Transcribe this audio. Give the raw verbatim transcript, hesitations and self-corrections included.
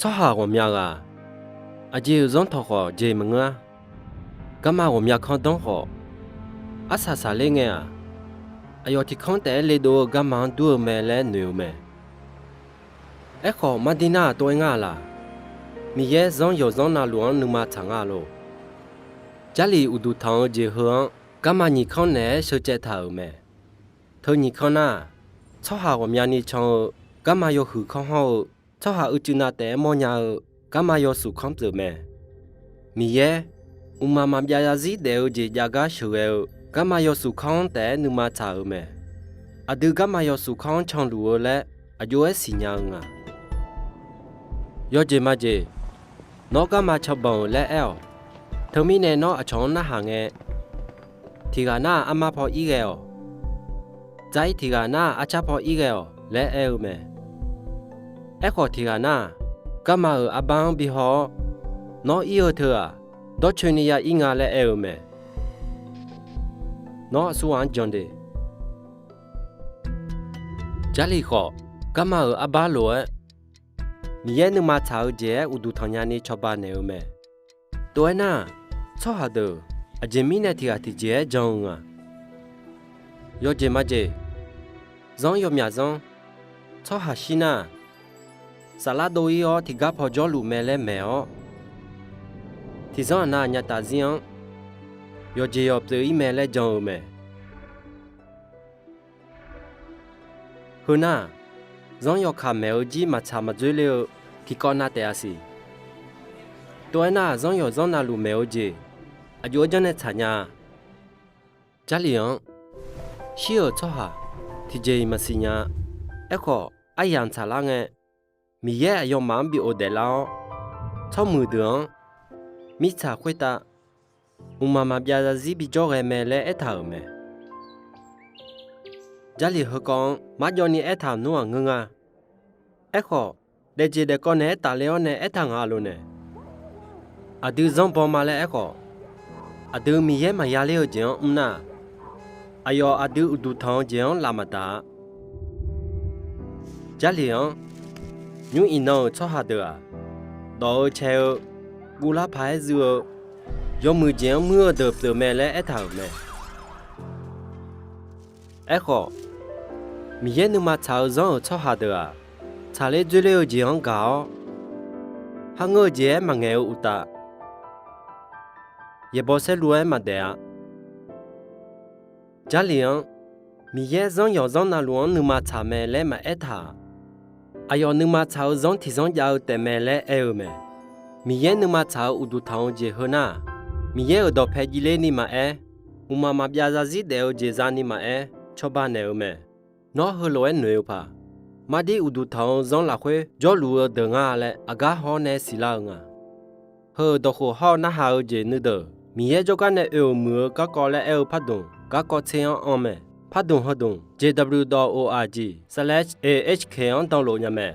Tsawrhaq ghawqmya ghaq, aqjeq-euq zanr tawq khawf jeq maqngeur-ar. Garma ghawqmya kanr danr khawf, arsaq saqler ngae-aq, aqyawf tiq kanr taef-aer le dov-eu garma-anr dur-eu mae laer noeq-eu mae. Aerkhawf, mardir nar-aq tov-aer ngar-a laq? Miqyaer zanr yawqzanr navluf-anr nuima tsaq nga lor. Jarlif uqduq tanq-eu jeq heu-anr garma nyiq kanr naeq-aer sheucaev taq-euq mae. Teu nyiq kanr nar-aq, tsawrhaq ghawqmyani can-eu garma yawhuiq kanr hawr-eu, tsawrhaq uicuiv nav taef-aer mawrnya-eu garma yawsuf kanr pyeuf mae. Miqyaer, mqmaq maqbyav zarzir daef-eu jeq jav gar sheuqghae-eu garma yawsuf kanr-anr taef-aer nuima tsaq-euq mae. Aqdui garma yawsuf kanr-anr canluf-eu laer aqjox-aer siqnya-eu nga. Yawjeq majeq, nawr garma canbanq-euq laer aer-awq. Teumirnae nawr aqcawq-anr narhaq ngae, tiq ghaq nar-aq armar paw ir ghae-awq. Dzar-ir tiq ghaq nar-aq arcar paw ir ghae-awq laer aer-eu mae. Aerkhawf, tiq ghaq nar-aq, garma-euq arbar-anr bihaw-awr, nawr ir-eu teu-aq, dawrcoeni ya ir nga laer aer-eu mae. Nawr aqsurghaq-anr jan de. Jarlif khawf, garma-euq arbar lof-aer, Miqyaer nuima tsaq-eu jeq-aer uqduq tanqnya ni cawba naeq-eu mae. Tov-aer nar-aq, tsawrhaq deuq aqjeq mirnae tiq ghaq tiqjeq-aer jan-eu nga. Yawjeq majeq, zanr yawmyaq zanr, tsawrhaq shir nar-aq, saflar dov-ir-awr tiqgar paw jawrluf mae laer maeq-awr, tiqzanr aqnav nyataf zir-anr yawqjeq yawq pyeuf-ir mae laer jan-eu mae. Heu nar-aq, zanr yawkaq maeq-eu jir maqtsaq maqdzoer ler-eu tiqkawv nav taef-a siq. Tov-aer nar-aq, zanr yawqzanr navluf maeq-eu jeq aqjox-aer janrnae tsaqnya-a. Jarlif-anr, shir-euq tsawrhaq tiqjeq-iq maqsiq nya-a. Aerkhawf, aryamq tsaqlar ngae, Miqyaer aqyawfmaf-anr bi ghofdaef lar-awr, tsawrmuiq deuq-anr mirtsaq khoertav mqmaq maqbyav zarzir bijawr ghae mae laer aertaq-euq mae. Jarlif heukawv-anr marjawv ni aertaq nmr-aq ngeur nga. Aerkhawf, daefjeq daefkawv naeq-aer tafler-awr nae aertaq nga lof nae, aqdui zanrbaw ma laer aerkhawf, aqdui Miqyaer maqya ler-eu jeq-anr mr nar-aq, aqyawf aqdui uqduq tanq-eu jeq-anr laf maqdaq-a. Jarlif-anr, nymr iqnan-euq tsawrhaq deuq-aq, dawq-eu cae-eu, guvlar paq-aer zuiv-eu, yawmuiq jeq-anr muir-eu deuq pyeuf mae laer aertaq-euq mae. Aerkhawf, Miqyaer nuima tsaq-eu zanr-euq tsawrhaq deuq-aq, tsaqler dzoerler-eu jeq-anr gaq-awr, kharngeur-eu jeq-aer maqngaeq-eu uqtaf, yaeqbawq saerlu-aer maqdaef-a. Jarlif-anr, Miqyaer zanr yawqzanr navluf-anr nuima tsaq mae laer maqaer taq-aq, aqyawf nuima tsaq-eu zanr tiqzanr jav-eu taefmae laer aer-eu mae. Miqyaer nuima tsaq-eu uqduq tanq-eu jeq heu nar-aq, Miqyaer-euq dawqpae jivler ni maqaer, mqmaq maqbyav zarzir daef-eu jeq zani maqaer, cawba naeq-eu mae. Nawr heulof-aer noeq-eu paq, mardir uqduq tanq-eu zanr lafkhoer jawrluf-eu deuq nga laer aqgar haw-awr nae siqlar-eu nga. Heu-euq dawqkhof hawr-eu narhaq-eu jeq nuideuq, Miqyaer jawrgar nae oe-euq muiq-eu garkawv laer aer-eu pardmq garkawv tser-anr anr mae. Pardmq heudmq jw.org/ahk-anr danlof nya mae.